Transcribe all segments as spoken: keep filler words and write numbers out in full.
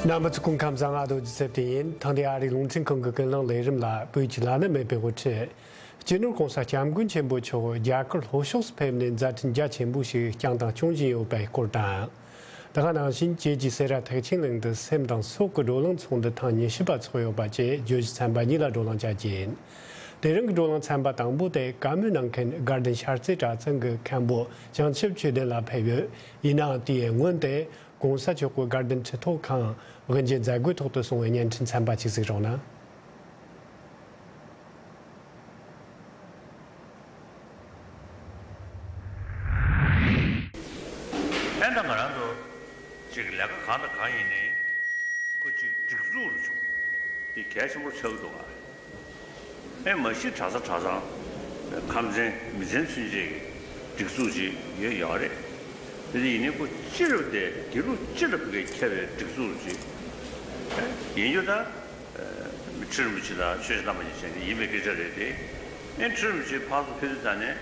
རྣམ་པ་ཚོ་སྐུ་ཁམས་བཟང་། ཨ་རྡོ་རྗེ་ཚེ་བརྟན་ཡིན། ཐེངས་འདིའི་ཨ་རིའི་རླུང་འཕྲིན་ཁང་གི་ཀུན་གླེང་ལས་རིམ་ལ་བོད་ཀྱི་བླ་ན་མེད་པའི་དབུ་ཁྲིད། སྤྱི་ནོར་༸གོང་ས་༸སྐྱབས་མགོན་ཆེན་པོ་མཆོག་རྒྱ་གར་ལྷོ་ཕྱོགས་སུ་ཕེབས་ནས་མཛད་འཕྲིན་རྒྱ་ཆེན་པོ་ཞིག་བསྐྱངས་དང་སྐྱོང་བཞིན་ཡོད་པའི་སྐོར་དང་། དེ་ག་ནང་བཞིན་བཅས་ཀྱི་སེ་ར་ཐེག་ཆེན་གླིང་དུ་སེམས་དང་སྲོག་གི་བགྲོ་གླེང་ཚོགས་འདུ་ཐེངས་ཉི་ཤུ་པ་འཚོགས་ཡོད་པ་བཅས་བརྗོད་གཞི་ཚན་པ་གཉིས་ལ་བགྲོ་གླེང་བྱ་རྒྱུ་ཡིན། དེ་རིང་གི་བགྲོ་གླེང་ཚན་པ་དང་པོ་དེ་བཀའ་མོལ་གནང་མཁན་དགའ་ལྡན་ཤར་རྩེ་གྲྭ་ཚང་གི་མཁན་པོ་བྱང་ཆུབ་ཆོས་ལྡན་ལགས་ཕེབས་ཡོད། ཡིན་ནའང་དེའི་སྔོན་དེ། ༸གོང་ས་མཆོག་གི་དགའ་ལྡན་ཁྲི་ཐོག་ཁང་དབུ་འབྱེད་མཛད་སྒོའི་ཐོག་ཏུ་གསུངས་པའི་བརྙན་འཕྲིན་ཚན་པ་ཅིག་གཟིགས་རོགས་གནང་། ཨེ་ད་ང་རང་ཚོ་ཅིག་ལས་ཀ་གང་དང་གང་ཡིན་ནའི་ཁོ་ཅིག་སྒྲིག་འཛུགས་ལ་བྱུང་། འདི་གལ་ཆེན་པོ་ཆགས་ཀྱི་འདུག་ག་ཨེ་མ་གཞི་གྲྭ་ས་གྲྭ་ཚང་། ཁམས་ཚན་མི་ཚན་ཚུན་ཆད་ཀྱི་སྒྲིག་འཛུགས་ཅིག་ཡོད་ཡོད་རེད། དེ་ཡིན་ནའི་ཁོ་སྤྱི་རབ་དེ་དགེ་ལུགས་སྤྱི་རབ་ཀྱི་ཁྱབ་པའི་སྒྲིག་འཛུགས་ཅིག་ཡིན་རྒྱུ་ད། ཁྲི་རིན་པོ་ཆེ་དང་ཆོས་རྗེ་རྣམ་པ་གཉིས་བྱས་ནས་ཡིན་པའི་སྐད་ཆ་རེད་དེ། ཨེ་ཁྲི་རིན་པོ་ཆེ་ཕར་ཚུར་ཕེབས་དུས་ཙང་ནས་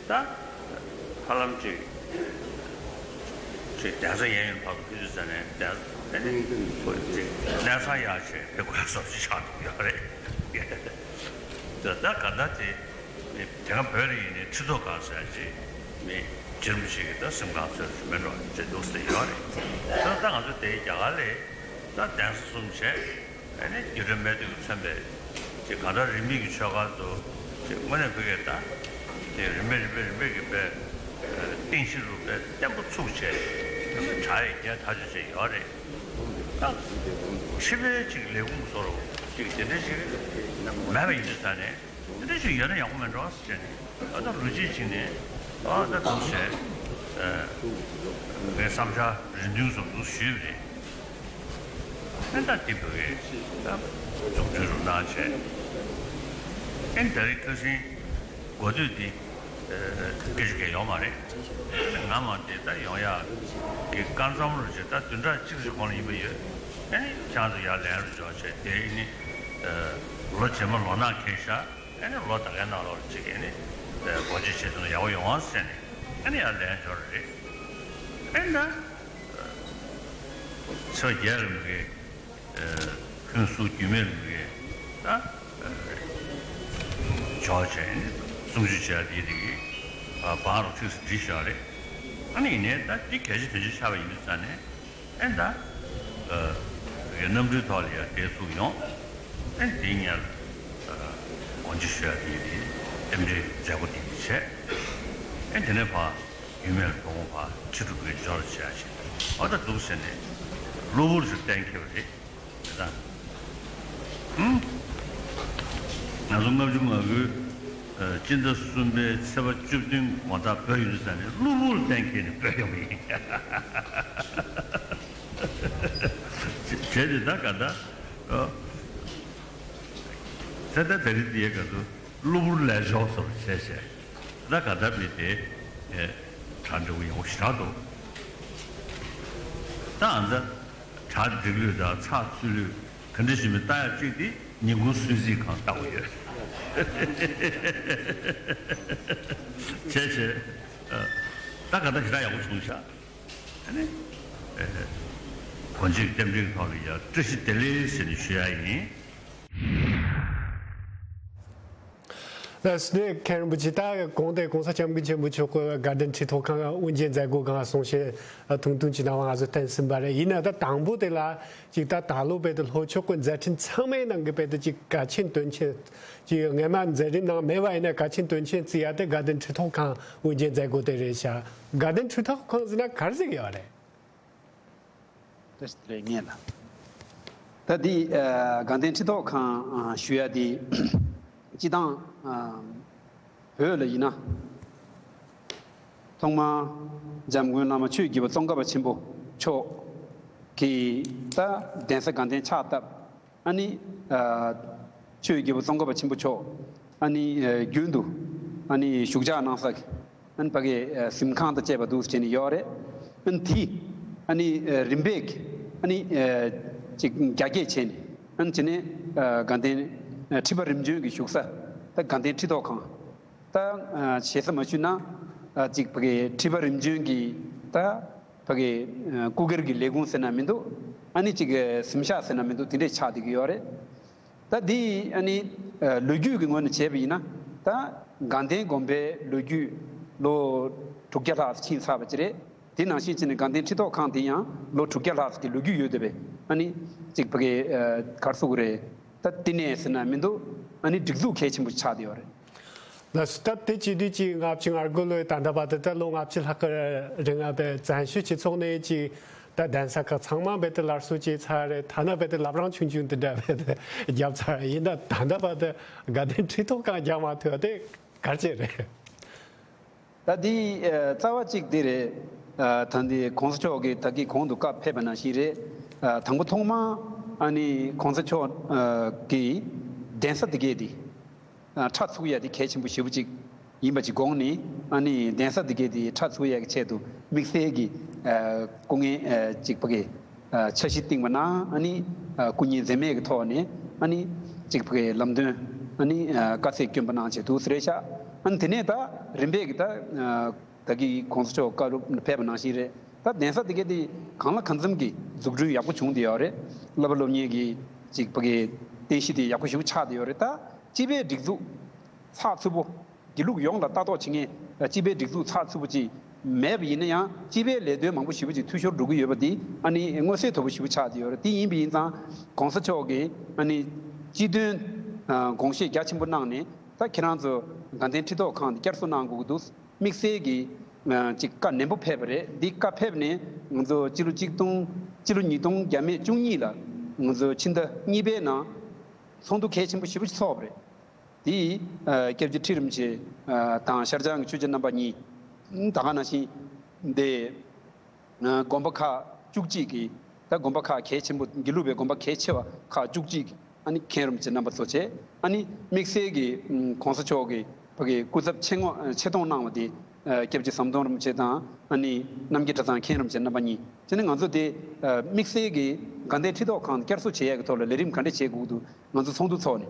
ད། ཧ་ལམ་ཅིག་ཅིག་གདན་ས་གཡས་གཡོན་ཕར་ཚུར་ཕེབས་དུས་ཙང་ནས་གདན་ས་ཨེ་ནི་ཁོ་ཅིག་གནས་ཚང་གཡར་བྱས་ཕེབས་དགོས་བཟོ་ཅིག་ཆགས་འདུག་ཡོད་རེད། ད་ད་ག་ད་དེ། དེ་སྔ་བོད་ལ་ཡིན་ནའི་ཁྲི་ཐོག་ཁང་ཟེར་ཡ་ཅིག་མི་རྗེ་རིན་པོ་ཆེ་གི་ད་གཟིམ་ཁང་ཚོད་ཅིག་མེད་འགྲོ་ཅེས་འདུག་ཟེར་ཡོད་རེད། ད་ད་ང་ཚོ་དེ་རྒྱ་གར་ལ་ད་གདན་ས་གསུམ་བྱས། ཨ་ནི་རྒྱུད་གྲྭ་སྨད་སྟོད་ཀྱིས་མཚོན་པའི་ཅིག་གང་ལྟར་རིས་མེད་ཀྱི་ཆོས་སྒར་དུ་ཅིག་དངོས་གནས་བོད་སྐད་ད་ཅིག་རིམ་པས་རིམ་པས་རིམ་པས་ཀྱི་དཔེ་རྟིང་ཤེས་རུ་དཔེ་བརྟན་པོ་ཚུགས་བྱས་ཨ་ནི་གྲྭ་ཡི་རྒྱས་ཐག་ཆོད་བྱས་ཡོད་རེད། ད་ཕྱི་པའི་ཅིག་ལས་ཁུངས་བཟོ་རོགས་ཅིག་དེ་འདྲ་ཞིག་མེད་པ་ཡིན་དུས་ཙང་ནས། དེ་འདྲ་ཞིག་ཡོད་ན་ཡག་པོ་མེད་འགྲོ་ཟེར་ནས་ཨ་ད་ལོ་གཅིག་ཅིག་ནས་ཨ་ད་འདུག་ཟེར། ངའི་བསམ་འཆར་རེ་འདུན་སོགས་འདུག་ཞུས་པ་རེད། ཨེ་ད་དེ་བོད་ཀྱི་ད་འཛུགས་སྐྲུན་རུ་གནང་བྱས། ཨེ་ད་རེས་ཁ་སང་འགོ་སྟོད་འདི་སྐད་ཆ་གང་ཡོད་མ་རེད། ང་མ་དེ་ད་ཡོང་ཡག་གི་སྐར་མཚམས་རུ་བྱས་ད་བདུན་ཕྲག་གཅིག་ཙམ་གོང་ལ་ཡིན་པ་ཡོད། ཨེ་ཁྱེད་ཚོ་ཡར་ལན་རུ་འབྱོར་བྱས་དེ་ནི་ལོ་རྗེས་མ་ལོ་ནག་འཁེལ་ཤག་ཨ་ནི་ལོ་ད་གའི་ནང་ལོགས་ལ་ཅིག་ཨ་ནི་སྒོ་འབྱེད་བྱེད་ཐུབ་ན་ཡག་པོ་ཡོང་ཨ་ཟེར་ནས་ཨ་ནི་ཡར་ལན་འབྱོར་རེད། ཨ་ནི་ད་ཕྱི་རྒྱལ་གྱི་མི་གིས་ཕུན་སུམ་རྒྱུས་མེད་ལ་མི་གིས་ད་འབྱོར་བྱས་ཨ་ནི་གསུང་ཆོས་བྱས་དེ་དེ་གིས་བང་རོགས་ཁྲིགས་སུ་བསྒྲིགས་བཞག་རེད། ཨ་ནི་ཡིན་ནའི་ད་འདི་གལ་ཆེ་དོན་ཆེ་ཆགས་པ་ཡིན་དུས་ཙང་ནས། ཨེ་ད། ཨ། གནམ་གྲུའི་ཐོག་ལ་ཡར་བསྡད་ཚུགས་ཡོང་། ཨེ་དེའི་སྔོན་ལ། ཨ། དགོངས་གཅིག་ཞུ་ཡ་དེ་ཡིན་དེ། རྟེན་འབྲེལ་མཛད་སྒོ་དེ་ཡིན་དེ་བྱས། ཨེ་དེ་ནས་ཕར་རྒྱུད་སྨད་ལ་དོ་དགོང་ཕར་ཕྱི་དྲོ་དགོང་འབྱོར་བྱས་ཤིང་། ཨ་ད་འདུག་ཟེར་ནས་གློ་བུར་ཞིག་གཏན་འཁེལ་བ་རེད། དེ་དང་། ཧུམ། ང་ཚོ་ལྔ་བཅུ་ང་དགུའི་ཨ། སྤྱི་ཟླ་གསུམ་པའི་ཚེས་པ་བཅུ་བདུན་དགོང་དག་བོད་ཡུལ་དུ་ས་ནས་གློ་བུར་གཏན་འཁེལ་ནས་བོད་ཡོང་གི་ཡིན། བྱས་ཏེ་ད་ག་ད། ཨ། ད་ད་ད་རེས་འདིའི་སྐབས་སུ་གློ་བུར་ལས་ཤོག་སོགས་བྱས་བྱས། ད་ག་ད་མི་དེ། ཨེ། གྲ་འགྲིག་པོ་ཡོང་གི་ཞེ་དྲག་འདུག་ད་ཨ་ད། གྲ་སྒྲིག་ལུགས་དང་ཚགས་ཚུད་ལུགས་ག་འདྲ་ཞིག་མིན་ལྟ་ཡག་གཅིག་དེ་ཉིན་གུང་གསོལ་ཚིགས་སྒང་ལྟ་དགོས་ཡོད། བྱས་བྱས། ད་ག་ད་ཞེ་དྲག་ཡག་པོ་བྱུང་ཤག་ཨ་ནི། ཨེ། དགོངས་གཅིག་རྟེན་འབྲེལ་གྱི་ཐོག་ལ་ཡ་བཀྲ་ཤིས་བདེ་ལེགས་ཟེར་ནས་ཞུ་ཡ་ཡིན། ལགས་སོ། མཁན་རིན་པོ་ཆེ། ད་གོང་དེ་༸གོང་ས་༸སྐྱབས་མགོན་ཆེན་པོ་མཆོག་གི་དགའ་ལྡན་ཁྲི་ཐོག་ཁང་དབུ་འབྱེད་མཛད་སྒོ་སྒང་གསུང་བཤད་ཐུང་ཐུང་ཅིག་གནང་བ་ང་ཚོ་བསྟན་ཟིན་པ་རེད། ཡིན་ན་ད་དང་པོ་དེ་ལ་ཅིག་ད་ད་ལོ་དཔེ་དེ་ལྷོ་ཕྱོགས་ཀྱི་མཛད་འཕྲིན་ཚང་མའི་ནང་གི་དཔེ་དེ་ཅིག་གལ་ཆེན་དོན་ཆེན་ཅིག་སྔས་མ་མཛད་རིམ་ནང་མེད་པ་ཡིན་ན་གལ་ཆེན་དོན་ཆེན་བརྩི་ཡ་དེ་དགའ་ལྡན་ཁྲི་ཐོག་ཁང་དབུ་འབྱེད་མཛད་སྒོ་དེ་རེད་ཤག་དགའ་ལྡན་ཁྲི་ཐོག་ཁང་ཟེར་ན་ག་རེ་ཟེར་གྱི་ཡོད་རེད། ད་དེ་རེད་ངེས་ལ། ད་འདི་ཨ། དགའ་ལྡན་ཁྲི་ཐོག་ཁང་ཨ། ཞུ་ཡ་དེ་སྤྱི་བཏང་ཨ། བོད་ལ་ཡིན་ན་ཐོག་མར་འཇམ་མགོན་བླ་མ་ཆོས་ཀྱི་རྒྱལ་པོ་ཙོང་ཁ་པ་ཆེན་པོ་མཆོག་གིས་ད་གདན་ས་དགའ་ལྡན་ཕྱག་བཏབ། ཨ་ནི་ཨ། ཆོས་ཀྱི་རྒྱལ་པོ་ཙོང་ཁ་པ་ཆེན་པོ་མཆོག་ཨ་ནི་ཨ། རྒྱུན་དུ་ཨ་ནི་བཞུགས་ཕྱག་གནང་ས་གི་ཨ་ནི་ཕ་གི་ཨ། གཟིམ་ཁང་དང་བཅས་པ་འདུག་སེ་བྱས་ནས་ཡོད་རེད། ཨ་ནི་དེ་ཨ་ནི་ཨ། རིམ་པས་ཀྱི་ཨ་ནི་ཨ། ཅིག་རྒྱ་སྐྱེད་བྱས་ནས་ཨ་ནི་བྱས་ནས་ཨ། དགའ་ལྡན་ཨ། ཁྲི་པ་རིམ་བྱོན་གྱི་བཞུགས་ས་ད་དགའ་ལྡན་ཁྲི་ཐོག་ཁང་། ད་ཨ། ཞེ་ས་མ་ཞུས་ན་ཨ། ཅིག་ཕ་གི་ཁྲི་པ་རིམ་བྱོན་གྱི་ད་ཕ་གི་ཨ། སྐུ་སྒེར་གྱི་ལས་ཁུངས་ཟེར་ན་མི་འདུག་ཨ་ནི་གཅིག་གཟིམ་ཤག་ཟེར་ན་མི་འདུག་དེ་འདྲས་ཆགས་བསྡད་ཀྱི་ཡོད་རེད། ད་འདི་ཨ་ནི་ལོ་རྒྱུས་ཀྱི་ངོས་ནས་བྱས་པ་ཡིན་ན། ད་དགའ་ལྡན་དགོན་པའི་ལོ་རྒྱུས་ལོ་དྲུག་བརྒྱ་ལྷག་ཕྱིན་ཚར་བ་ཅིག་རེད། དེ་ནང་བཞིན་བྱས་ནས་དགའ་ལྡན་ཁྲི་ཐོག་ཁང་དེ་ཡང་ལོ་དྲུག་བརྒྱ་ལྷག་ཙམ་གྱི་ལོ་རྒྱུས་ཡོད་བསྡད་པས། ཨ་ནི་གཅིག་ཕ་གི་ག་རེ་ཟེར་དགོས་རེད། ད་བསྟི་གནས་ཟེར་ན་མི་འདུག་ཨ་ནི་སྒྲིག་འཛུགས་གལ་ཆེན་པོ་ཆགས་བསྡད་ཡོད་རེད། ལགས་སོ། ད་དེ་བྱེད་དུས་ཀྱི་ལྔ་བཅུ་ང་དགུ་ལོའི་ད་ལྟ་བར་དུ་ད་ལོ་ལྔ་བཅུ་ལྷག་གི་རིང་ང་བས་བཙན་བྱོལ་སྤྱི་ཚོགས་ནས་ཀྱི་ད་གདན་ས་ཁག་ཚང་མ་བས་ད་སླར་གསོ་བྱས་ཚར་རེད། ཐ་ན་བས་ད་བླ་བྲང་ཆུང་ཆུང་དེ་འདྲ་བས་ད་བརྒྱབ་ཚར། ཡིན་ན་ད་ལྟ་བར་དུ་དགའ་ལྡན་ཁྲི་ཐོག་ཁང་རྒྱག་མ་ཐུབ་པ་དེ་ག་རེ་བྱས་རེད། ད་འདི་ཨ་རྩ་བ་གཅིག་འདི་རེད། ཨ་ད་འདི་གོང་ས་མཆོག་གིས་ད་གིན་གོང་དུ་བཀའ་ཕེབས་པ་ནང་བཞིན་རེད། ཨ་དང་པོ་ཐོག་མ་ཨ་ནི་གོང་ས་མཆོག་ཨ་གིས་གདན་ས་འདི་གས་འདི་ཨ་ཁྲ་ཚུགས་ཡ་འདི་གལ་ཆེན་པོ་ཞེ་པོ་གཅིག་ཡིན་པ་གཅིག་དགོངས་ནས། ཨ་ནི་གདན་ས་འདི་གས་འདི་ཁྲ་ཚུགས་ཡ་གི་ཆེད་དུ་དམིགས་བསལ་གྱི་ཨ་སྐུ་ངལ་ཨ་གཅིག་ཕ་གི་ཨ་འཆར་གཞི་བཏིང་བ་ན། ཨ་ནི་ཨ་སྐུ་ཉིད་འཛེམ་མེད་ཀྱི་ཐོག་ནས་ཨ་ནི་གཅིག་ཕ་གི་ལམ་སྟོན་ཨ་ནི་ཨ་དཀའ་ཚེགས་བསྐྱོན་པ་གནང་བྱས་འདུག་ཟེར་རེད་ཤག་ཨ་ནི་དེ་ནས་ད་རིམ་པས་ཀྱི་ད་ཨ་ད་གི་གོང་ས་མཆོག་བཀའ་སློབ་ཕེབས་པ་ནང་བཞིན་རེད། ད་གདན་ས་དེ་གའི་དེ་གང་ལ་གང་འཚམ་གྱི་འཛུགས་སྐྲུན་ཡག་པོ་བྱུང་བསྡད་ཡོད་རེད། བསླབ་པ་སློབ་གཉེར་གྱི་གཅིག་ཕ་གི་རྟེན་གཞི་དེ་ཡག་པོ་ཞེ་པོ་ཆགས་བསྡད་ཡོད་རེད། ད་སྤྱི་པའི་སྒྲིག་འཛུགས་ཚགས་ཚུད་པོ། དགེ་ལུགས་ཡོངས་ལ་ལྟ་རྟོག་བྱེད་མཁན་སྤྱི་པའི་སྒྲིག་འཛུགས་ཚགས་ཚུད་པོ་ཅིག་མེད་པ་ཡིན་ན་ཡང་། སྤྱི་པའི་ལས་དོན་མང་པོ་ཞེ་པོ་ཅིག་འཐུས་ཤོར་འགྲོ་གི་ཡོད་པ་འདི་ཨ་ནི་མངོན་གསལ་དོད་པོ་ཞེ་པོ་ཆགས་བསྡད་ཡོད་རེད། དེ་ཡིན་པ་ཡིན་ཙང་གོང་ས་མཆོག་གིས་ཨ་ནི་སྤྱི་དོན་ཨ་དགོངས་བཞེས་རྒྱ་ཆེན་པོ་གནང་ནས། ད་ཁྱེད་རང་ཚོ་དགའ་ལྡན་ཁྲི་ཐོག་ཁང་དེ་བསྐྱར་གསོ་གནང་དགོས་ཀྱི་འདུག་དམིགས་བསལ་གྱིས་ཨ་ཅིག་བཀའ་ནན་པོ་ཕེབས་པ་རེད། འདི་བཀའ་ཕེབས་ནས་ང་ཚོ་སྤྱི་ལོ་གཅིག་སྟོང་། སྤྱི་ལོ་ཉིས་སྟོང་བརྒྱ་མེད་བཅུ་གཉིས་ལ་ང་ཚོ་ཕྱི་ཟླ་གཉིས་པའི་ནང་ཚོགས་འདུ་གལ་ཆེན་པོ་ཞེ་པོ་ཞིག་ཚོགས་པ་རེད། དེ་ཨ་སྐྱབས་རྗེ་ཁྲི་རིན་པོ་ཆེ་ཨ་དང་ཤར་བྱང་གི་ཆོས་རྗེ་རྣམ་པ་གཉིས། ད་ག་ནང་བཞིན་དེ་ཨ་དགོན་པ་ཁག་བཅུ་གཅིག་གི། ད་དགོན་པ་ཁག་གལ་ཆེན་པོ། དགེ་ལུགས་པའི་དགོན་པ་གལ་ཆེ་བ་ཁག་བཅུ་གཅིག་གི་ཨ་ནི་མཁན་རིན་པོ་ཆེ་རྣམ་པ་ཚོ་བྱས། ཨ་ནི་དམིགས་བསལ་གྱི་ཨ་གོང་ས་མཆོག་གིས་ཕ་གི་སྐུ་ཚབ་ཆེ་ངོ་ཆེ་མཐོང་གནང་བ་དེ་ཨ་སྐྱབས་རྗེ་ཟམ་གདོང་རིན་པོ་ཆེ་དང་། ཨ་ནི་རྣམ་རྒྱལ་གྲྭ་ཚང་མཁན་རིན་པོ་ཆེ་རྣམ་པ་གཉིས་བྱས་ནས། ང་ཚོ་དེ་ཨ་དམིགས་བསལ་གྱི་དགའ་ལྡན་ཁྲི་ཐོག་ཁང་བསྐྱར་གསོ་བྱེད་ཡག་གི་ཐོག་ལ་ལས་རིམ་ག་འདྲ་བྱེད་དགོས་འདུག་ང་ཚོ་ཚོགས་འདུ་ཚོགས་ནས།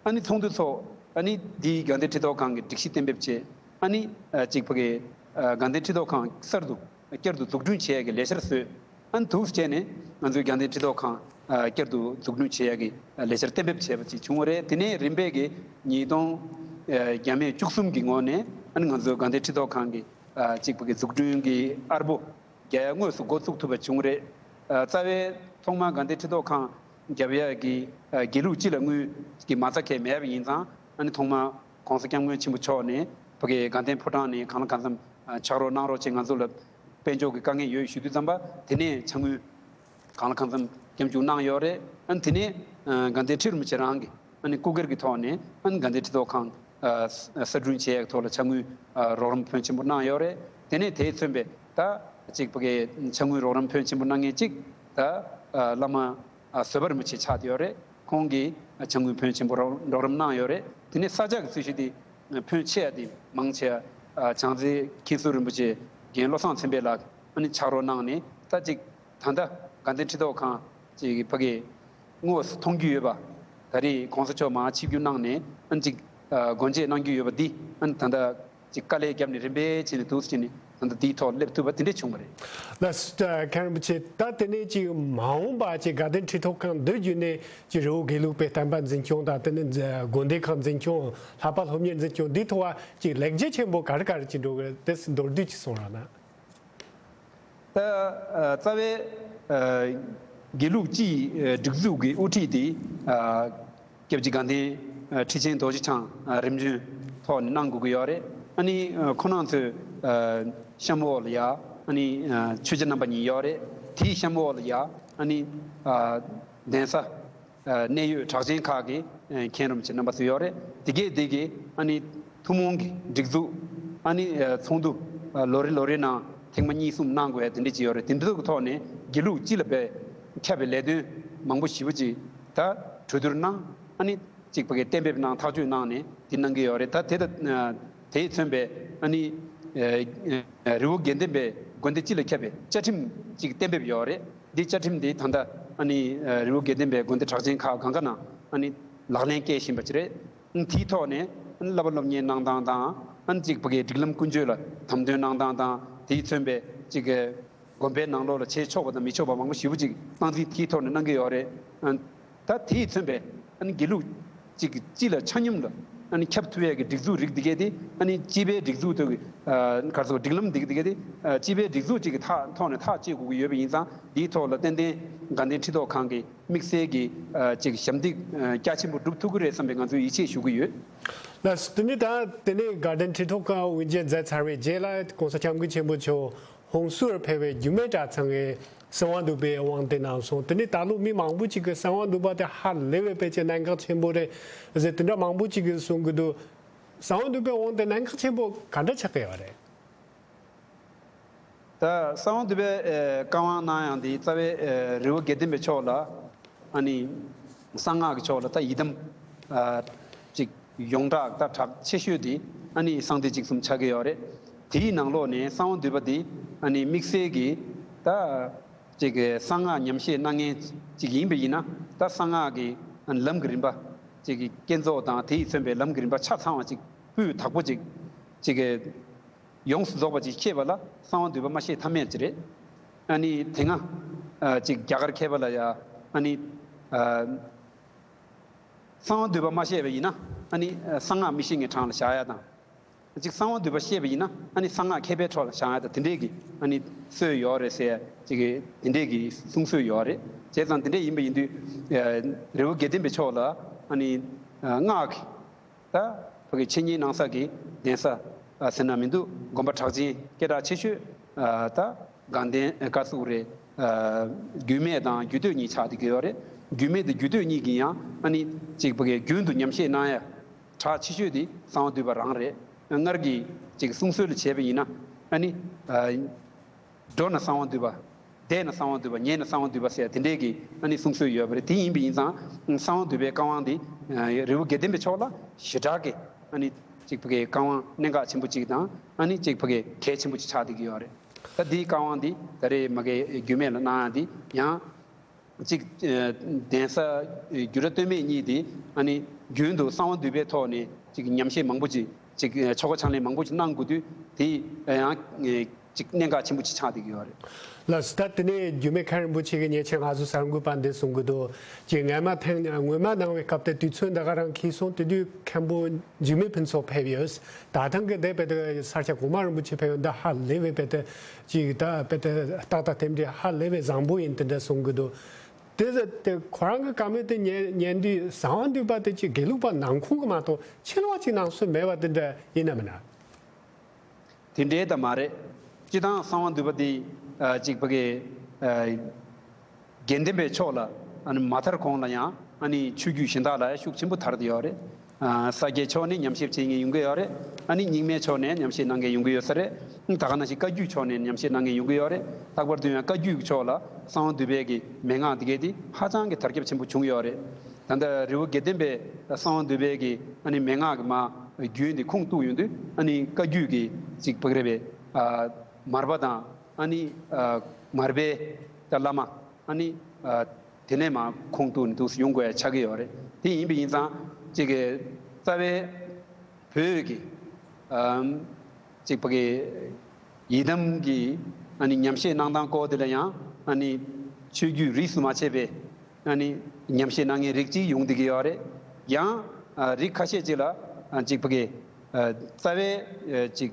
ཨ་ནི་ཚོགས་འདུ་ཚོགས། ཨ་ནི་དེའི་དགའ་ལྡན་ཁྲི་ཐོག་ཁང་གི་སྒྲིག་གཞི་གཏན་འབེབས་བྱས། ཨ་ནི་ཨ་གཅིག་ཕ་གི་ཨ་དགའ་ལྡན་ཁྲི་ཐོག་ཁང་གསར་དུ་བསྐྱར་དུ་འཛུགས་སྐྲུན་བྱེད་ཡག་གི་ལས་འཆར་བཟོས། ཨ་ནི་འདུག་སེ་བྱས་ནས་ང་ཚོའི་དགའ་ལྡན་ཁྲི་ཐོག་ཁང་ཨ་བསྐྱར་དུ་འཛུགས་སྐྲུན་བྱེད་ཡག་གི་ཨ་ལས་འཆར་གཏན་འབེབས་བྱས་པ་ཅིག་བྱུང་བ་རེད། དེ་ནས་རིམ་པས་ཀྱི་ཉིས་སྟོང་ཨ་བརྒྱ་མེད་བཅུ་གསུམ་གྱི་ངོ་ནས་ཨ་ནི་ང་ཚོའི་དགའ་ལྡན་ཁྲི་ཐོག་ཁང་གི་ཨ་གཅིག་ཕ་གི་འཛུགས་སྐྲུན་གྱི་ཨར་པོ་རྒྱག་ཡག་དངོས་སུ་འགོ་བཙུགས་ཐུབ་པ་བྱུང་རེད། ཨ་རྩ་བའི་ཐོག་མར་དགའ་ལྡན་ཁྲི་ཐོག་ཁང་རྒྱབ་ཡག་གི་ཨ་དགེ་ལུགས་སྤྱི་ལ་དངུལ་གྱི་མ་རྩ་གང་ཡང་མེད་པ་ཡིན་ཙང་། ཨ་ནི་ཐོག་མར་གོང་ས་སྐྱབས་མགོན་ཆེན་པོ་མཆོག་ནས་ཕ་གི་དགའ་ལྡན་ཕོ་བྲང་ནས་གང་ལ་གང་འཚམ་ཨ་ཕྱག་རོགས་གནང་རོགས་བྱས། ང་ཚོ་ལ་དཔལ་འབྱོར་གྱི་དཀའ་ངལ་ཡོད་ཞུ་དུས་ཙམ་པ། དེ་ནས་ཕྱག་དངུལ་གང་ལ་གང་འཚམ་སྐྱབས་འཇུག་གནང་ཡོད་རེད། ཨ་ནི་དེ་ནས་ཨ་དགའ་ལྡན་ཁྲི་རིན་པོ་ཆེ་རང་གིས་ཨ་ནི་སྐུ་སྒེར་གྱི་ཐོག་ནས་ཨ་ནི་དགའ་ལྡན་ཁྲི་ཐོག་ཁང་ཨ་གསར་སྐྲུན་བྱེད་ཡག་ཐོག་ལ་ཕྱག་དངུལ་ཨ་རོགས་རམ་ཕོན་ཆེན་པོ་གནང་ཡོད་རེད། དེ་ནས་དེས་མཚོན་པའི་ད་གཅིག་ཕ་གི་ཕྱག་དངུལ་རོགས་རམ་ཕོན་ཆེན་པོ་གནང་མཁན་གཅིག་ད་ཨ་བླ་མ་ཨ་བཟོད་པ་རིན་པོ་ཆེ་ཆགས་བསྡད་ཡོད་རེད། ཁོང་གིས་ཨ་ཕྱག་དངུལ་ཕོན་ཆེན་པོ་རོགས་རོགས་རམ་གནང་ཡོད་རེད། དེ་ནས་ས་ཆ་གི་རྩོད་གཞི་དེ་ཕོན་ཆེ་བ་དེ་མང་ཆེ་བ་ཨ་བྱང་རྩེ་མཁན་ཟུར་རིན་པོ་ཆེ་རྒན་བློ་བཟང་ཚེ་འཕེལ་ལགས་ཨ་ནི་ཕྱག་རོགས་གནང་ནས། ད་གཅིག་ད་ལྟ་དགའ་ལྡན་ཁྲི་ཐོག་ཁང་གཅིག་ཕ་གི་དངོས་སུ་མཐོང་རྒྱུ་ཡོད་པ། ད་རེས་གོང་ས་མཆོག་མར་ཆིབས་བསྒྱུར་གནང་ནས་ཨ་ནི་གཅིག་ཨ་སྒོ་འབྱེད་གནང་རྒྱུ་ཡོད་པ་འདི་ཨ་ནི་ད་ལྟ་གཅིག་དཀའ་ལས་བརྒྱབ་ནས་རིམ་པས་བྱས་ནས་འདུག་སེ་བྱས་ནས་ད་ལྟ་འདིའི་ཐོག་སླེབས་ཐུབ་པ་དེ་འདྲས་བྱུང་བ་རེད། ལགས་སོ། མཁན་རིན་པོ་ཆེ། ད་དེ་ནས་ཅིག་མ་འོངས་པ་ཅིག་དགའ་ལྡན་ཁྲི་ཐོག་ཁང་འདི་བརྒྱུད་ནས་ཅིག་རི་བོ་དགེ་ལུགས་པའི་བསྟན་པ་འཛིན་སྐྱོང་དང་། དེ་ནས་དགོན་སྡེ་ཁག་འཛིན་སྐྱོང་། ལྷག་པར་སློབ་གཉེར་འཛིན་སྐྱོང་འདིའི་ཐོག་ལ་ཅིག་ལེགས་སྐྱེས་ཆེན་པོ་ག་རེ་ག་རེ་ཅིག་འགྲོ་གི་རེད། དེ་མདོར་བསྡུས་ཅིག་གསུང་རོགས་གནང་། ད་ཨ་རྩ་བའི་ཨ་དགེ་ལུགས་སྤྱིའི་ཨ་སྒྲིག་འཛུགས་ཀྱི་དབུ་ཁྲིད་དེ་ཨ་སྐྱབས་རྗེ་དགའ་ལྡན་ཨ་ཁྲི་ཆེན་རྡོ་རྗེ་འཆང་ཨ་རིམ་བྱོན་ཐོག་ནས་གནང་དགོས་ཀྱི་ཡོད་རེད། ཨ་ནི་ཨ་ཁོང་རྣམ་ཚོས་ཨ་གཤམ་འོག་ལ་ཡ་ཨ་ནི་ཨ་ཆོས་རྗེ་རྣམ་པ་གཉིས་ཡོད་རེད། དེའི་གཤམ་འོག་ལ་ཡ་ཨ་ནི་ཨ་གདན་ས་ཨ་གནད་ཡོད་གྲགས་ཅན་ཁག་གི་ཨ་མཁན་རིན་པོ་ཆེ་རྣམ་པ་ཚོ་ཡོད་རེད། དེ་གས་དེ་གས་ཨ་ནི་ཐུན་མོང་གི་སྒྲིག་འཛུགས་ཨ་ནི་ཨ་ཚོགས་འདུ་ཨ་ལོ་རེ་ལོ་རེའི་ནང་ཐེངས་མ་གཉིས་གསུམ་གནང་དགོས་ཡ་དེ་འདྲ་ཅིག་ཡོད་རེད། དེ་འདྲ་གི་ཐོག་ནས་དགེ་ལུགས་སྤྱི་ལ་དཔེ་ཁྱབ་པའི་ལས་དོན་མང་པོ་ཞེ་པོ་ཅིག་ད་གྲོས་བསྡུར་གནང་། ཨ་ནི་གཅིག་ཕ་གི་གཏན་འབེབས་གནང་། ཐག་གཅོད་གནང་ནས་དེ་གནང་གི་ཡོད་རེད། ད་དེ་ད་དེས་མཚོན་པའི་ཨ་ནི་ཨ་རི་བོ་དགེ་ལྡན་པའི་དགོན་སྡེ་སྤྱི་ལ་ཁྱབ་པའི་བཅའ་ཁྲིམས་ཅིག་གཏན་འབེབས་ཡོད་རེད། འདི་བཅའ་ཁྲིམས་འདི་ད་ལྟ་ཨ་ནི་ཨ་རི་བོ་དགེ་ལྡན་པའི་དགོན་སྡེ་གྲགས་ཅན་ཁག་གང་ག་ནང་ཨ་ནི་ལག་ལེན་བཀལ་བཞིན་པ་ཅིག་རེད། ཨ་ནི་དེའི་ཐོག་ནས་ཨ་ནི་བསླབ་པ་སློབ་གཉེར་གནང་སྟངས་དང་། ཨ་ནི་གཅིག་ཕ་གི་སྒྲིག་ལམ་ཀུན་སྤྱོད་ལ་དམ་དོན་གནང་སྟངས་དང་། དེའི་མཚོན་པའི་གཅིག་གི་ དགོན་པའི་ནང་ལོགས་ལ་བྱེད་ཆོག་པ་དང་མི་ཆོག་པ་མང་པོ་ཞེ་པོ་ཅིག་སྣང་ཚུལ་དེའི་ཐོག་ནས་གནང་གི་ཡོད་རེད། ཨ་ད་དེས་མཚོན་པའི་ཨ་ནི་དགེ་ལུགས་ཅིག་གི་སྤྱི་ལ་ཆ་སྙོམས་ལ་ཨ་ནི་ཁྱབ་ཐུབ་ཡས་ཀྱི་སྒྲིག་འཛུགས་རིགས་འདི་གས་དེ་ཨ་ནི་སྤྱི་པའི་སྒྲིག་འཛུགས་ཐོག་གི་ཨ་ག་རེ་ཟེར་སྒྲིག་ལམ་འདི་འདི་གས་དེ་ཨ་སྤྱི་པའི་སྒྲིག་འཛུགས་ཅིག་གི་ཐག་ཐོག་ནས་ཐག་གཅོད་དགོས་ཀྱི་ཡོད་པ་ཡིན་ཙང་དེའི་ཐོག་ལ་ཏན་ཏན་དགའ་ལྡན་ཁྲི་ཐོག་ཁང་གི་དམིགས་བསལ་གྱི་ཨ་ཅིག་ཞབས་འདེགས་ཨ་རྒྱ་ཆེན་པོ་སྒྲུབ་ཐུབ་ཀྱི་རེད་བསམ་པའི་ང་ཚོས་ཡིད་ཆེས་ཞུ་གི་ཡོད། ལགས་སོ། དེ་ནས་ད་དེ་ནས་དགའ་ལྡན་ཁྲི་ཐོག་ཁང་དབུ་འབྱེད་མཛད་ཚར་བའི་རྗེས་ལ་༸གོང་ས་༸སྐྱབས་མགོན་ཆེན་པོ་མཆོག་ཧོན་སུར་ཕེབས་པའི་རྒྱུད་སྨད་གྲྭ་ཚང་གི་གསང་བ་འདུས་པའི་དབང་དེ་གནང་སོང་། དེ་ནས་ད་ལོ་མི་མང་པོ་ཅིག་གིས་གསང་བ་འདུས་པ་དེ་ཧ་ལས་པའི་ཕལ་ཆེར་གནད་འགག་ཆེན་པོ་རེད་ཟེར་དེ་འདྲ་མང་པོ་ཅིག་གིས་གསུང་གི་འདུག་གསང་བ་འདུས་པའི་དབང་དེ་གནད་འགག་ཆེན་པོ་ག་འདྲ་ཆགས་ཀྱི་ཡོད་རེད། ད་གསང་བ་འདུས་པའི་ཨེ་བཀའ་དབང་གནང་ཡང་དེ་རྩ་བའི་ཨེ་རི་བོ་དགེ་ལྡན་པའི་ཕྱོགས་ལ་ཨ་ནི་གསང་སྔགས་ཀྱི་ཕྱོགས་ལ་ད་ཡི་དམ་ཨ་ཅིག་ཡོངས་གྲགས་ད་གྲགས་ཆེ་ཤོས་དེ་ཨ་ནི་གསང་བདེ་གཅིག་གསུམ་ཆགས་ཀྱི་ཡོད་རེད། དེའི་ནང་ལོགས་ནས་གསང་བ་འདུས་པ་དེ་ཨ་ནི་དམིགས་བསལ་གྱི་ད་ཅིག་གསང་སྔགས་ཉམས་བཞེས་གནང་མཁན་ཅིག་ཡིན་པ་ཡིན་ན་ད་གསང་སྔགས་ཀྱི་ལམ་གྱི་རིམ་པ་ཅིག་གི་བསྐྱེད་རྫོགས་དང་དེ་ཡིས་མཚོན་པའི་ལམ་གྱི་རིམ་པ་ཆ་ཚང་བ་ཅིག་སྤུས་དག་པོ་ཅིག་ཅིག་གི་ཡོངས་སུ་རྫོགས་པ་ཅིག་ཤེས་པ་ལ་གསང་བ་འདུས་པ་མ་ཤེས་ཐབས་མེད་ཅིག་རེད། ཨ་ནི་དེ་སྔ་ཨ་ཅིག་རྒྱ་གར་མཁས་པ་ལ་ཡ་ཨ་ནི་ཨ་གསང་བ་འདུས་པ་མ་ཤེས་པ་ཡིན་ན་ཨ་ནི་ཨ་གསང་སྔགས་མི་ཤེས་མཁན་གྲས་ལ་བཞག་ཡ་དང་། ཅིག་གསང་བ་འདུས་པ་ཤེས་པ་ཡིན་ན་ཨ་ནི་གསང་སྔགས་མཁས་པའི་གྲས་ལ་བཞག་ཡ་དང་དེ་འདྲས་ཀྱི་ཨ་ནི་སྲོལ་ཡོད་རེད་ཟེར་ཅིག་གི་དེ་འདྲས་ཀྱི་གསུང་སྲོལ་ཡོད་རེད། བྱས་ཙང་དེ་འདྲས་ཡིན་པ་ཡིན་དུས་ཨ་རི་བོ་དགེ་ལྡན་པའི་ཕྱོགས་ལ་ཨ་ནི་ཨ་སྔགས་ཀྱི་ད་ཕ་གི་འཆད་ཉན་གནང་ས་གི་གདན་ས་ཨ་ཟེར་ན་མི་འདུག་དགོན་པ་གྲགས་ཅན་སྐད་གྲགས་ཆེ་ཤོས་ཨ་ད་དགའ་ལྡན་ཨ་ག་ཟེར་དགོས་རེད། ཨ་རྒྱུད་སྨད་དང་རྒྱུད་སྟོད་གཉིས་ཆགས་བསྡད་ཀྱི་ཡོད་རེད། རྒྱུད་སྨད་དང་རྒྱུད་སྟོད་གཉིས་ཀྱི་ཡང་ཨ་ནི་ཅིག་ཕ་གི་རྒྱུན་དུ་ཉམས་བཞེས་གནང་ཡ་གྲགས་ཆེ་ཤོས་དེ་གསང་བ་འདུས་པ་རང་རེད། སྔར་གྱི་ཅིག་གསུང་སྲོལ་ལ་བྱས་པ་ཡིན་ན་ཨ་ནི་ཨ་འགྲོ་ན་གསང་བ་འདུས་པ། བསྡད་ན་གསང་བ་འདུས་པ། ཉལ་ན་གསང་བ་འདུས་པ་ཟེར་དེ་འདྲས་ཀྱི་ཨ་ནི་གསུང་སྲོལ་ཡོད་པ་རེད། དེ་ཡིན་པ་ཡིན་ཙང་གསང་བ་འདུས་པའི་བཀའ་དབང་འདི་རི་བོ་དགེ་ལྡན་པའི་ཕྱོགས་ལ་ཞེ་དྲག་གི་ཨ་ནི་གཅིག་ཕ་གི་བཀའ་དབང་གནད་འགག་ཆེན་པོ་གཅིག་དང་ཨ་ནི་གཅིག་ཕ་གི་གལ་ཆེན་པོ་གཅིག་ཆགས་བསྡད་ཀྱི་ཡོད་རེད། ད་འདིའི་བཀའ་དབང་འདི་ད་རེས་མ་གི་རྒྱུད་སྨད་ལ་གནང་ཡ་འདི་ཡང་གཅིག་གདན་ས་རྒྱུད་གྲྭ་སྟོད་སྨད་གཉིས་དེ་ཨ་ནི་རྒྱུན་དུ་གསང་བ་འདུས་པའི་ཐོག་ནས་གཅིག་ཉམས་བཞེས་མང་པོ་ཅིག་ཅིག་ཆོ་ག་ཕྱག་ལེན་མང་པོ་ཅིག་གནང་དགོས་དུས་དེ་ཡང་ཅིག་གནད་འགག་ཆེན་པོ་ཅིག་ཆགས་བསྡད་ཀྱི་ཡོད་རེད། ལགས་སོ། ད་དེ་ནས་རྒྱུད་སྨད་མཁན་རིན་པོ་ཆེ་གིས་ཉེ་ཆར་ང་ཚོ་གསར་འགོད་པ་འདིར་གསུང་གི་འདུག་ཅེས་སྔོན་མ་ཐེངས་སྔོན་མ་གནང་བའི་སྐབས་དེ་དུས་ཚོད་འདི་ག་རང་འཁེལ་སོང་། དེ་དུས་མཁན་པོ་འཇིགས་མེད་ཕུན་ཚོགས་ཕེབས་ཡོད། ད་ཐེངས་ཀྱི་འདི་དཔེ་དེ་ས་སྐྱ་གོང་མ་རིན་པོ་ཆེ་ཕེབས་ཡོད། འདི་ཧ་ལས་པའི་དཔེ་དེ་ཅིག་ད་དཔེ་དེ་ཏག་ཏག་དེ་འདྲའི་ཧ་ལས་པའི་བཟང་པོ་ཡིན་དེ་འདྲ་གསུང་གི་འདུག་དེ་དེ་ཁོ་རང་གི་བཀའ་མོལ་དེ་ཉན་ཉན་དུས་གསང་བ་འདུས་པ་དེ་ཅིག་དགེ་ལུགས་པ་ནང་ཁོངས་ཀྱི་མ་གཏོགས་ཕྱི་ལོགས་ཅིག་གནང་སྲོལ་མེད་པ་དེ་འདྲ་ཡིན་ན་མིན་ན། དེ་འདྲའི་ད་མ་རེད། སྤྱིར་བཏང་གསང་བ་འདུས་པ་འདི་ཨ་གཅིག་ཕ་གི་ཨ་དགེ་ལྡན་པའི་ཕྱོགས་ལ་ཨ་ནི་མ་དར་གོང་ལ་ཡང་ཨ་ནི་ཆོས་བརྒྱུད་གཞན་དག་ལ་ཤུགས་ཆེན་པོ་དར་བསྡད་ཡོད་རེད། ཨ་ས་སྐྱའི་ཕྱོགས་ནས་ཉམས་ཞིབ་བྱེད་མཁན་ཡོང་གི་ཡོད་རེད། ཨ་ནི་རྙིང་མའི་ཕྱོགས་ནས་ཉམས་ཞིབ་གནང་མཁན་ཡོང་གི་ཡོད་ས་རེད། ད་ག་ནང་བཞིན་བཀའ་བརྒྱུད་ཕྱོགས་ནས་ཉམས་ཞིབ་གནང་མཁན་ཡོང་གི་ཡོད་རེད། ལྷག་པར་དུ་ཡང་བཀའ་བརྒྱུད་ཀྱི་ཕྱོགས་ལ་གསང་བ་འདུས་པའི་གི་མན་ངག་འདི་གའི་དེ་ཧ་ཅང་གི་དར་ཁྱབ་ཆེན་པོ་བྱུང་ཡོད་རེད། ད་ལྟ་རི་བོ་དགེ་ལྡན་པའི་གསང་བ་འདུས་པའི་གི་ཨ་ནི་མན་ངག་གི་མ་རྒྱུན་དེ་ཁུངས་གཏུགས་ཡོང་དུས་ཨ་ནི་བཀའ་བརྒྱུད་ཀྱི་ཅིག་ཕ་གི་རེད་པས། ཨ་མར་པ་དང་ཨ་ནི་ཨ་མར་པའི་ད་བླ་མ་ཨ་ནི་ཨ་དེ་ནས་མ་ཁུངས་གཏུགས་ནས་འདུག་སེ་ཡོང་དགོས་ཡ་ཆགས་ཀྱི་ཡོད་རེད། དེ་ཡིན་པ་ཡིན་ཙང་ཅིག་གི་རྩ་བའི་བོད་ཀྱི་ཨམ་ཅིག་ཕ་གི་ཡི་དམ་གྱི་ཨ་ནི་ཉམས་བཞེས་གནང་སྟངས་སྐོར་དེ་ལ་ཡང་ཨ་ནི་ཆོས་བརྒྱུད་རིས་སུ་མ་ཆད་པའི་ཨ་ནི་ཉམས་བཞེས་གནང་མཁན་རིགས་གཅིག་ཡོང་བསྡད་ཀྱི་ཡོད་རེད། ཡང་ཨ་རིགས་ཁ་ཤས་ཅིག་ལ་ཨ་ཅིག་ཕ་གི་ཨ་རྩ་བའི་ཨ་ཅིག་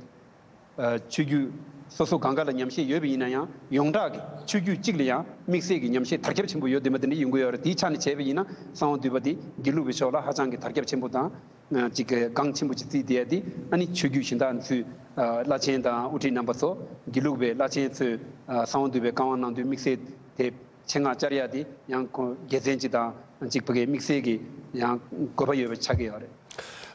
ཨ་ཆོས་བརྒྱུད་སོ་སོ་གང་ག་ལ་ཉམས་བཞེས་ཡོད་པ་ཡིན་ན་ཡང་ཡོངས་གྲགས་ཀྱི་ཆོས་བརྒྱུད་གཅིག་ལ་ཡང་དམིགས་བསལ་གྱི་ཉམས་བཞེས་དར་ཁྱབ་ཆེན་པོ་ཡོད་དེ་མ་དེ་འདྲ་ཡོང་གི་ཡོད་རེད། དེའི་ཆ་ནས་བྱས་པ་ཡིན་ན་གསང་བ་འདུས་པ་དེ་དགེ་ལུགས་པའི་ཕྱོགས་ལ་ཧ་ཅང་གི་དར་ཁྱབ་ཆེན་པོ་དང་ཅིག་གི་འགངས་ཆེན་པོ་ཅིག་བརྩིས་བསྡད་ཡ་དེ་ཨ་ནི་ཆོས་བརྒྱུད་གཞན་དག་ཚོའི་ཨ་བླ་ཆེན་དང་དབུ་ཁྲིད་རྣམ་པ་ཚོ་དགེ་ལུགས་པའི་བླ་ཆེན་ཚོས་ཨ་གསང་བ་འདུས་པའི་བཀའ་དབང་གནང་དུས་དམིགས་བསལ་དེ་ཆེད་མངགས་བཅར་ཡ་དེ་ཡང་ཁོ་དགེ་མཚན་ཅིག་དང་ཅིག་ཕ་གིའི་དམིགས་བསལ་གྱི་ཡང་དགོས་པ་ཡོད་པ་ཆགས་ཀྱི་ཡོད་རེད།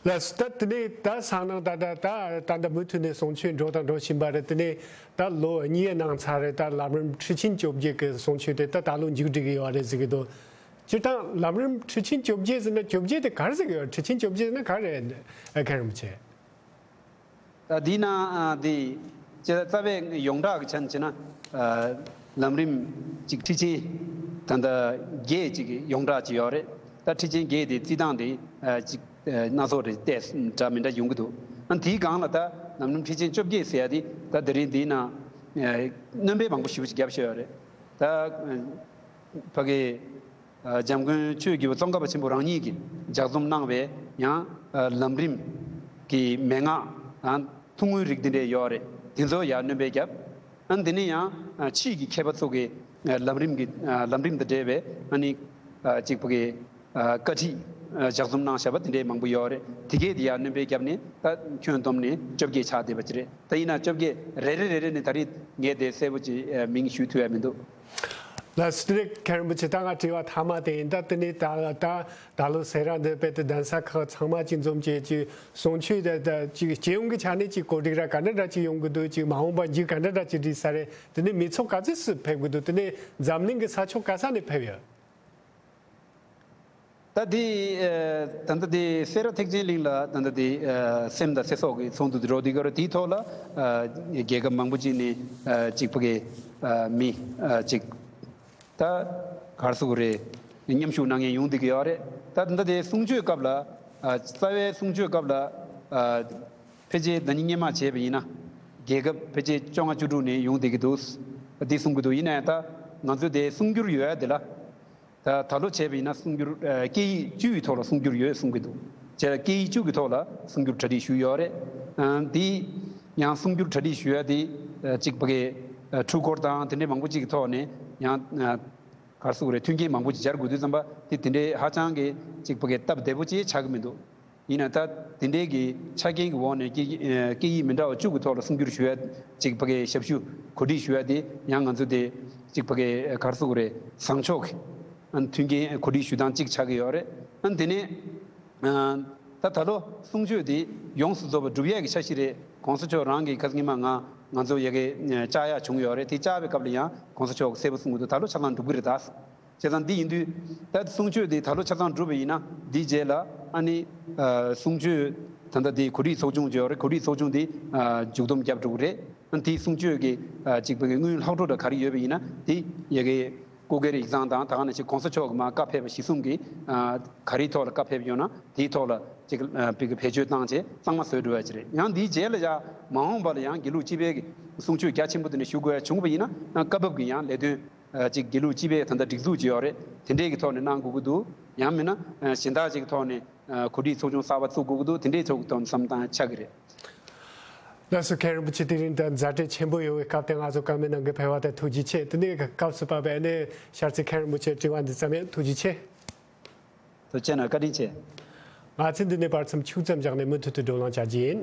ལགས་སོ། ད་དེ་ནས་ད་སང་ནང་ད་ད་ད་ད་ད་མུ་མཐུད་ནས་གསུང་ཆོས་འགྲོ་དང་འགྲོ་བཞིན་པ་རེད། དེ་ནས་ད་ལོ་གཉིས་ཡས་གནང་ཚར་རེད། ད་ལམ་རིམ་ཁྲི་ཆེན་བཅོ་བརྒྱད་ཀྱི་གསུང་ཆོས་དེ་ད་ད་ལོ་མཇུག་སྒྲིལ་གྱི་ཡོད་རེད་ཟེར་གྱི་འདུག་སྤྱིར་བཏང་ལམ་རིམ་ཁྲི་ཆེན་བཅོ་བརྒྱད་ཟེར་ན་བཅོ་བརྒྱད་དེ་ག་རེ་ཟེར་གྱི་ཡོད། ཁྲི་ཆེན་བཅོ་བརྒྱད་ཟེར་ན་ག་རེ་རེད། ཨ་མཁན་རིན་པོ་ཆེ། ད་འདི་ན་ཨ་འདི་ཅེས་རྩ་བའི་ཡོངས་གྲགས་ཀྱི་ཆ་ནས་བྱས་ན་ཨ་ལམ་རིམ་གཅིག་ཁྲི་ཆེན་ད་ལྟ་བརྒྱད་ཅིག་ཡོངས་གྲགས་ཅིག་ཡོད་རེད། ད་ཁྲི་ཆེན་བརྒྱད་དེ་རྩིས་སྟངས་དེ་ཨ་གཅིག་ཨ་སྣ་ཚོགས་རེ་བལྟས་འདྲ་མི་འདྲ་ཡོང་གི་འདུག་ཨ་འདིའི་སྒང་ལ་ད་ལམ་རིམ་ཁྲི་ཆེན་བཅོ་བརྒྱད་ཟེར་ཡ་དེ་ད་དེ་རིང་འདི་ན་ སྣོན་པ་མང་པོ་ཞེ་པོ་ཅིག་བརྒྱབ་བཞག་ཡོད་རེད། ད་ཕ་གི་འཇམ་མགོན་ཆོས་ཀྱི་བུ་ཙོང་ཁ་པ་ཆེན་པོ་རང་ཉིད་ཀྱིས་ལྗགས་རྩོམ་གནང་བའི་ཡང་ལམ་རིམ་གྱི་མན་ངག་ཐུང་ངུའི་རིགས་འདི་འདྲས་ཡོད་རེད། དེ་ཚོ་ཡང་སྣོན་པ་བརྒྱབ། ཨ་ནི་དེ་ནས་ཡང་ཕྱིས་ཀྱི་མཁས་པ་ཚོ་གི་ལམ་རིམ་གྱི་ལམ་རིམ་དང་འབྲེལ་བའི་ཨ་ནི་གཅིག་པ་གི་བཀའ་ཁྲིད་ལྗགས་རྩོམ་གནང་བཞག་པ་དེ་འདྲས་མང་པོ་ཡོད་རེད། དེ་གས་དེ་ཡང་སྣོན་པ་བརྒྱབ་ནས་ད་ཁྱོན་བསྡོམས་ནས་བཅོ་བརྒྱད་ཆགས་བསྡད་པ་ཅིག་རེད། ད་ཡིན་ན་བཅོ་བརྒྱད་རེ་རེ་རེ་རེ་ནས་ད་རེས་ངས་དེ་གསལ་པོ་ཅིག་མིང་ཞུ་ཐུབ་ཡ་མི་འདུག། ལགས་སོ། དེ་ནས་མཁན་རིན་པོ་ཆེ། ད་ང་དྲི་བ་མཐའ་མ་དེ་ཡིན། ད་དེ་ནས་ད་ད་ད་ལོ་སེ་ར་འདི་དཔེ་དེ་གདན་ས་ཁག་ཚང་མ་གཅིག་འཛོམས་བྱས་ཀྱི་གསུང་ཆོས་དེ་ད་ཅིག་སྤྱི་ཡོངས་ཀྱི་ཆ་ནས་ཅིག་གོ་སྒྲིག་ར་ག་འདྲ་འདྲ་ཅིག་ཡོང་གི་འདུག། ཅིག་མ་འོངས་པ་མཇུག་ག་འདྲ་འདྲ་ཅིག་སྒྲིལ་ས་རེད། དེ་ནས་མི་ཚོགས་ག་ཚོད་ཙམ་ཕེབས་ཀྱི་འདུག། དེ་ནས་འཛམ་གླིང་གི་ས་ཕྱོགས་ག་ས་ནས་ཕེབས་ཡོད། ད་དེ་ད་ལྟ་དེ་སེ་ར་ཐེག་ཆེན་གླིང་ལ་ད་ལྟ་དེ་སེམས་དང་ཚེ་སྲོག་གི་ཚོགས་འདུ་དེ་འགྲོ་དུས་སྐབས་རེད། དེའི་ཐོག་ལ་རྒྱལ་ཁབ་མང་པོ་ཅིག་ནས་གཅིག་པ་གི་མི་གཅིག་ད་གར་སོགས་རེད། མཉམ་ཞུགས་གནང་མཁན་ཡོང་བསྡད་ཀྱི་ཡོད་རེད། ད་ད་ལྟ་དེ་གསུང་ཆོས་སྐབས་ལ་རྩ་བའི་གསུང་ཆོས་སྐབས་ལ་ཕལ་ཆེར་ཟླ་ཉིན་སྔོན་མ་བྱས་པ་ཡིན་ན་རྒྱལ་ཁབ་ཕལ་ཆེར་བཅོ་ལྔ་བཅུ་དྲུག་ནས་ཡོང་བསྡད་ཀྱི་འདུག། འདི་གསུང་གི་འདུག། ཡིན་ན་ཡང་ད་ང་ཚོ་དེ་གསུང་སྒྱུར་ཡོད་ཡ་དེ་ལ། ད་ད་ལོ་བྱས་པ་ཡིན་ན་གསུང་སྒྱུར་སྐད་ཡིག་བཅུ་ཡི་ཐོག་ལ་གསུང་སྒྱུར་ཡོད་གསུང་གི་འདུག། བྱས་ཙང་སྐད་ཡིག་བཅུ་གི་ཐོག་ལ་གསུང་སྒྱུར་གྲ་སྒྲིག་ཞུས་ཡོད་རེད། འདི་ཡང་གསུང་སྒྱུར་གྲ་སྒྲིག་ཞུ་ཡ་དེ་གཅིག་པ་གི་འཕྲུལ་འཁོར་དང་དེ་འདྲའི་མང་པོ་ཅིག་གི་ཐོག་ནས་ཡང་གར་སོགས་རེད། མཐུན་རྐྱེན་མང་པོ་ཅིག་སྦྱར་དགོས་དུས་ཙམ་པ་དེ་དེ་འདྲའི་ཧ་ཅང་གི་གཅིག་པ་གི་སྟབས་བདེ་པོ་ཅིག་ཆགས་ཀྱི་མི་འདུག། ཡིན་ན་ད་དེ་འདྲའི་གི་ཆ་རྐྱེན་གི་འོག་ནས་སྐད་སྐད་ཡིག་མི་འདྲ་བ་བཅུ་གི་ཐོག་ལ་གསུང་སྒྱུར་ཞུ་ཡ་གཅིག་པ་གི་ཞབས་ཞུ་གོ་སྒྲིག་ཞུ་ཡ་དེ་ཡང་ང་ཚོ་དེ་གཅིག་པ་གི་གར་སོགས་རེད། བཟང་ཕྱོགས་ཀྱི་མཐུན་རྐྱེན་གོ་སྒྲིག་ཞུ་སྟངས་གཅིག་ཆགས་ཀྱི་ཡོད་རེད། དེ་ནས་ད་ད་ལོ་གསུང་ཆོས་དེ་ཡོངས་སུ་རྫོགས་པ་སྒྲུབ་ཡས་ཀྱི་འཆར་གཞི་རེད། གོང་ས་མཆོག་རང་གི་ཁ་སང་ཉི་མ་ང་ང་ཚོ་ཡ་གི་བཅར་ཡ་བྱུང་ཡོད་རེད། དེ་བཅར་བའི་སྐབས་ལ་ཡང་གོང་ས་མཆོག་གིས་གསལ་པོ་གསུང་གི་འདུག། ད་ལོ་ཆ་ཚང་འགྲུབ་ཀྱི་རེད་ད། བྱས་ཙང་འདི་ཡིན་དུས་ད་གསུང་ཆོས་འདི་ད་ལོ་ཆ་ཚང་གྲུབ་པ་ཡིན་ན་འདིའི་རྗེས་ལ་ཨ་ནི་གསུང་ཆོས་ད་ལྟ་འདི་གོ་སྒྲིག་ཚོགས་ཆུང་བརྗོད་རེད། གོ་སྒྲིག་ཚོགས་ཆུང་འདི་མཇུག་བསྡོམས་རྒྱབ་འགྲོ་གི་རེད། ཨ་ནི་དེའི་གསུང་ཆོས་ཀྱི་གཅིག་པ་གི་དངུལ་ལྷག་འཕྲོ་འདྲ་ག་རེ་ཡོད་པ་ཡིན་ན་དེ་ཡ་གི་སྐུ་སྒེར་ཡིག་ཚང་དང་ད་ག་ནང་བཞིན་གོང་ས་མཆོག་གི་མར་བཀའ་ཕེབས་པ་གཞི་བཟུང་གི་ག་རེའི་ཐོག་ལ་བཀའ་ཕེབས་ཡོད་ན་དེའི་ཐོག་ལ་གཅིག་བེད་སྤྱོད་བཏང་བྱས་གཙང་མ་བཟོས་འགྲོ་ཡ་ཅིག་རེད། ཡང་འདིའི་རྗེས་ལ་ཡ་མ་འོངས་པ་ལ་ཡང་དགེ་ལུགས་སྤྱི་པའི་གི་གསུང་ཆོས་རྒྱ་ཆེན་པོ་དེ་འདྲ་ཞུ་དགོས་ཡ་བྱུང་བ་ཡིན་ན་སྐབས་བབ་ཀྱི་ཡང་ལས་དོན་ཅིག་དགེ་ལུགས་སྤྱི་པའི་ད་ལྟ་སྒྲིག་འཛུགས་ཅིག་ཡོད་རེད། དེ་འདྲའི་གི་ཐོག་ནས་གནང་དགོས་ཀྱི་འདུག། ཡང་མིན་ན་གཞན་དག་ཅིག་གི་ཐོག་ནས་གོ་སྒྲིག་ཚོགས་ཆུང་གསར་པ་བཙུགས་དགོས་ཀྱི་འདུག། དེ་འདྲའི་ཕྱོགས་ཀྱི་ཐོག་ནས་བསམ་བློ་བཏང་ཆགས་ཀྱི་རེད། ལགས་སོ། མཁན་རིན་པོ་ཆེ་དེ་རིང་ད་མཛའ་འབྲེལ་ཆེན་པོ་ཡོང་བའི་སྐབས་དེ་ང་ཚོ་བཀའ་མོལ་གནང་གི་ཕེབས་པ་དེ་ཐུགས་རྗེ་ཆེ། དེ་ནས་སྐབས་སུ་བབས་པའི་ནས་ཤར་རྩེ་མཁན་རིན་པོ་ཆེ་དྲི་བ་འདི་ཙམ་ཡིན། ཐུགས་རྗེ་ཆེ། ཐུགས་རྗེ་ཆེ་གནང་། བཀའ་དྲིན་ཆེ། ང་ཚོས་འདི་ནས་བར་མཚམས་ཆུང་ཙམ་བཞག་ནས་མུ་མཐུད་དུ་བགྲོ་གླེང་བྱ་རྒྱུ་ཡིན།